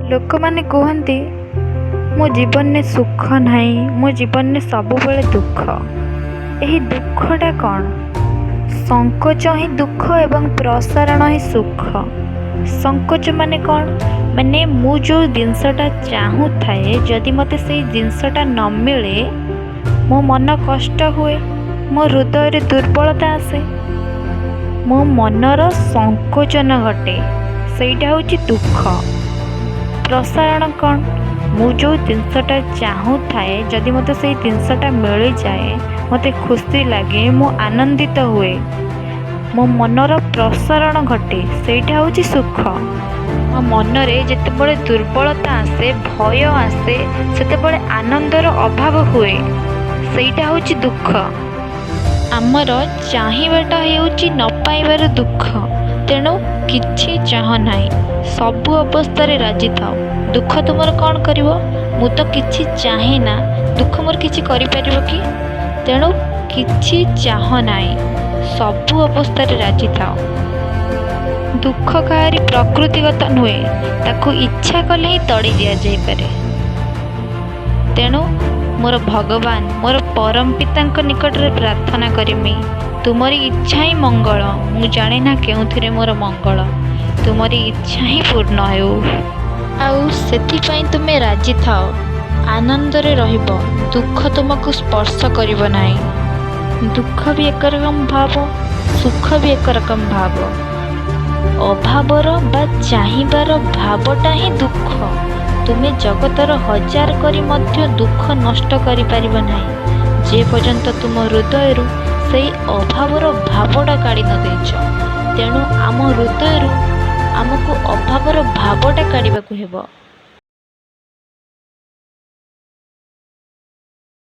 ଲୋକମାନେ କୁହନ୍ତି, ମୋ ଜୀବନରେ ସୁଖ ନାହିଁ, ମୋ ଜୀବନରେ ସବୁବେଳେ ଦୁଃଖ। ଏହି ଦୁଃଖଟା କ'ଣ? ସଙ୍କୋଚ ହିଁ ଦୁଃଖ ଏବଂ ପ୍ରସାରଣ ହିଁ ସୁଖ। ସଙ୍କୋଚ ମାନେ କ'ଣ? ମାନେ ମୁଁ ଯେଉଁ ଜିନିଷଟା ଚାହୁଁଥାଏ, ଯଦି ମୋତେ ସେଇ ଜିନିଷଟା ନ ମିଳେ, ମୋ ମନ କଷ୍ଟ ହୁଏ, ମୋ ହୃଦୟରେ ଦୁର୍ବଳତା ଆସେ, ମୋ ମନର ସଙ୍କୋଚନ ଘଟେ, ସେଇଟା ହେଉଛି ଦୁଃଖ। ପ୍ରସାରଣ କ'ଣ? ମୁଁ ଯେଉଁ ଜିନିଷଟା ଚାହୁଁଥାଏ, ଯଦି ମୋତେ ସେଇ ଜିନିଷଟା ମିଳିଯାଏ, ମୋତେ ଖୁସି ଲାଗେ, ମୁଁ ଆନନ୍ଦିତ ହୁଏ, ମୋ ମନର ପ୍ରସାରଣ ଘଟେ, ସେଇଟା ହେଉଛି ସୁଖ। ମୋ ମନରେ ଯେତେବେଳେ ଦୁର୍ବଳତା ଆସେ, ଭୟ ଆସେ, ସେତେବେଳେ ଆନନ୍ଦର ଅଭାବ ହୁଏ, ସେଇଟା ହେଉଛି ଦୁଃଖ। ଆମର ଚାହିଁବାଟା ହେଉଛି ନ ପାଇବାର ଦୁଃଖ। ତେଣୁ କିଛି ଚାହଁ ନାହିଁ, ସବୁ ଅବସ୍ଥାରେ ରାଜି ଥାଅ। ଦୁଃଖ ତୁମର କ'ଣ କରିବ? ମୁଁ ତ କିଛି ଚାହେଁ ନା, ଦୁଃଖ ମୋର କିଛି କରିପାରିବ କି? ତେଣୁ କିଛି ଚାହଁ ନାହିଁ, ସବୁ ଅବସ୍ଥାରେ ରାଜି ଥାଅ। ଦୁଃଖ କାହାରି ପ୍ରକୃତିଗତ ନୁହେଁ, ତାକୁ ଇଚ୍ଛା କଲେ ହିଁ ତଡ଼ି ଦିଆଯାଇପାରେ। ତେଣୁ ମୋର ଭଗବାନ, ମୋର ପରମ ପିତାଙ୍କ ନିକଟରେ ପ୍ରାର୍ଥନା କରିମି, ତୁମରି ଇଚ୍ଛା ହିଁ ମଙ୍ଗଳ। ମୁଁ ଜାଣେ ନା କେଉଁଥିରେ ମୋର ମଙ୍ଗଳ, ତୁମରି ଇଚ୍ଛା ହିଁ ପୂର୍ଣ୍ଣ ହେଉ। ଆଉ ସେଥିପାଇଁ ତୁମେ ରାଜି ଥାଅ, ଆନନ୍ଦରେ ରହିବ, ଦୁଃଖ ତୁମକୁ ସ୍ପର୍ଶ କରିବ ନାହିଁ। ଦୁଃଖ ବି ଏକ ରକମ ଭାବ, ସୁଖ ବି ଏକ ରକମ ଭାବ। ଅଭାବର ବା ଚାହିଁବାର ଭାବଟା ହିଁ ଦୁଃଖ। ତୁମେ ଜଗତର ହଜାର କରି ମଧ୍ୟ ଦୁଃଖ ନଷ୍ଟ କରିପାରିବ ନାହିଁ, ଯେ ପର୍ଯ୍ୟନ୍ତ ତୁମ ହୃଦୟରୁ ସେଇ ଅଭାବର ଭାବଟା କାଢ଼ି ନ ଦେଇଛ। ତେଣୁ ଆମ ହୃଦୟରୁ ଆମକୁ ଅଭାବର ଭାବଟା କାଢ଼ିବାକୁ ହେବ।